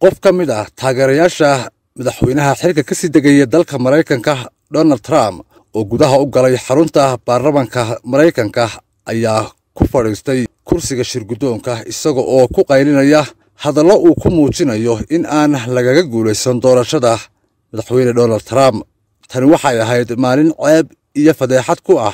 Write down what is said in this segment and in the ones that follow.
Qof ka mid ah taageerayaasha madaxweynaha xilka ka sii degaya dalka Maraykanka Donald Trump oo gudaha u galay xarunta baarlamaanka Maraykanka ayaa ku fadhiistay kursiga shirguddoonka, isaga oo ku qaylinaya hadallo uu ku muujinayo in aan lagaga guulaysan doorashada madaxweyne Donald Trump. Tani waxay ahayd maalin ceeb iyo fadeexad ku ah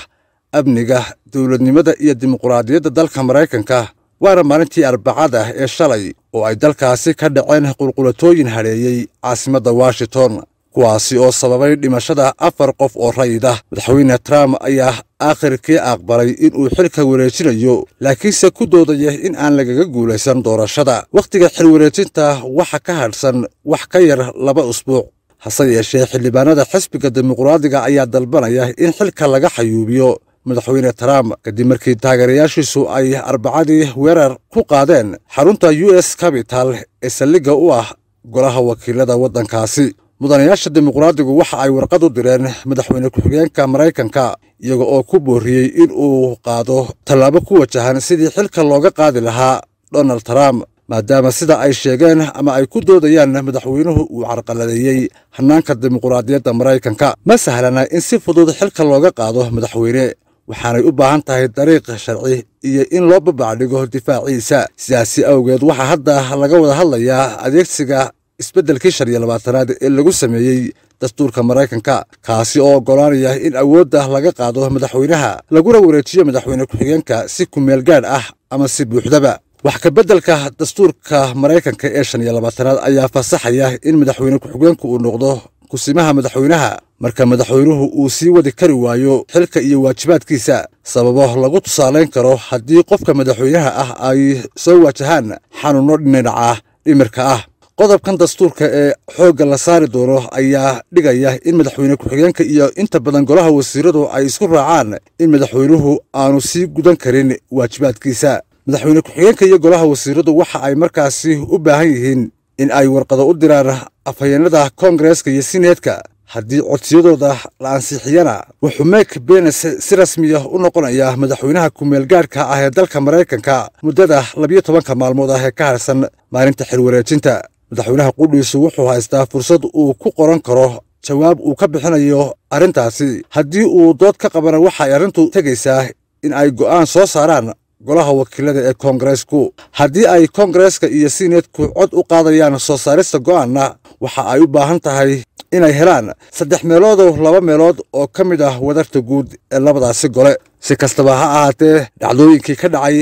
amniga, dowladnimada iyo dimuqraadiyadda dalka Maraykanka, waana maalintii Arbacada ee shalay oo ay dalkaasi ka dhaceen qulqulatooyin hadheeyey caasimadda Washington, kuwaasi oo sababay dhimashada 4 qof oo rayid ah. Madaxweyne Trump ayaa aakhirkii aqbalay inuu xilka wareejinayo, laakiinse ku doodaya in aan lagaga guulaysan doorashada. Wakhtiga xil wareejinta waxa ka hadhsan wax ka yar 2 usbuuc. Hase yeeshee, xildhibaanada xisbiga dimuqraadiga ayaa dalbanaya in xilka laga xayuubiyo madaxweyne Trump kadib markii taageerayaashiisu ay Arbacadii weerar ku qaadeen xarunta U.S. Capital ee saldhigga u ah golaha wakiilada waddankaasi. Mudanayaasha dimuqraadigu waxa ay warqad u direen madaxweyne ku-xigeenka Maraykanka, iyaga oo ku booriyey in uu qaado tallaabo ku wajahan sidii xilka looga qaadi lahaa Donald Trump, maadaama sida ay sheegeen ama ay ku doodayaan madaxweynuhu uu carqaladeeyey hannaanka dimuqraadiyadda Maraykanka. Ma sahlana in si fudud xilka looga qaado madaxweyne, waxaanay u baahan tahay dariiq sharci iyo in loo babacdhigo difaaciisa. Sidaasi awgeed, waxaa hadda laga wada hadlayaa adeegsiga isbeddelkii 25aad ee lagu sameeyey dastuurka Maraykanka, kaasi oo oggolaanaya in awoodda laga qaado madaxweynaha laguna wareejiyo madaxweyne ku-xigeenka si kumeel gaadh ah ama si buuxdaba. Wax ka beddelka dastuurka Maraykanka ee 25aad ayaa fasaxaya in madaxweyne ku-xigeenku uu noqdo kusimaha madaxweynaha marka madaxweynuhu uu sii wadi kari waayo xilka iyo waajibaadkiisa, sababo lagu tusaalayn karo haddii qofka madaxweynaha ah ay soo waajahaan xanuunno dhinaca dhimirka ah. Qodobkan dastuurka ee xoogga la saari doono ayaa dhigaya in madaxweyne ku-xigeenka iyo inta badan golaha wasiiradu ay isku raacaan in madaxweynuhu aanu sii gudan karin waajibaadkiisa. Madaxweyne ku-xigeenka iyo golaha wasiiradu waxa ay markaasi u baahan yihiin in ay warqado u diraan afhayeenada koongareeska iyo sineedka. Haddii codsiyadooda la ansixiyana, wuxuu Mike Pence si rasmiya u noqonayaa madaxweynaha ku-meelgaadhka ah ee dalka Maraykanka muddada 12-ka maalmood ah ee ka harsan maalinta xilwareejinta. Madaxweynaha qudhiisu wuxuu haystaa fursad uu ku qoran karo jawaab uu ka bixinayo arrintaasi. Haddii uu dood ka qabana, waxay arrintu tegaysaa in ay go'aan soo saaraan golaha wakiilada ee koongareesku. Haddii ay koongareeska iyo sineedku cod u qaadayaan soo saarista go'aanna, waxa ay u baahan tahay inay helaan 3 meeloodoo 2 meelood oo ka mid ah wadarta guud ee labadaasi gole. Si kastaba ha ahaatee, dhacdooyinkii ka dhacay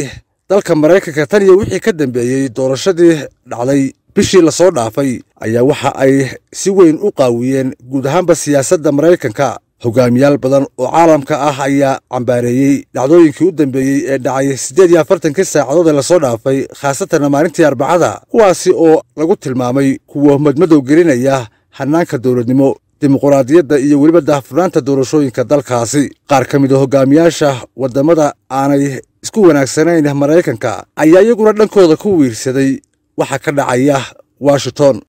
dalka Maraykanka tan iyo wixii ka dambeeyey doorashadii dhacday bishii lasoo dhaafay ayaa waxa ay si weyn u qaawiyeen guud ahaanba siyaasadda Maraykanka. Hogaamiyaal badan oo caalamka ah ayaa cambaareeyey dhacdooyinkii u dambeeyey ee dhacay 48-kii saacadood ee lasoo dhaafay, khaasatanna maalintii Arbacada, kuwaasi oo lagu tilmaamay kuwa madmadow gelinaya hannaanka dowladnimo, dimuqraadiyadda iyo weliba daahfurnaanta doorashooyinka dalkaasi. Qaar ka mid a hogaamiyaasha waddamada aanay isku wanaagsanayn Maraykanka ayaa iyaguna dhankooda ku wiirsaday waxa ka dhacaya Washington.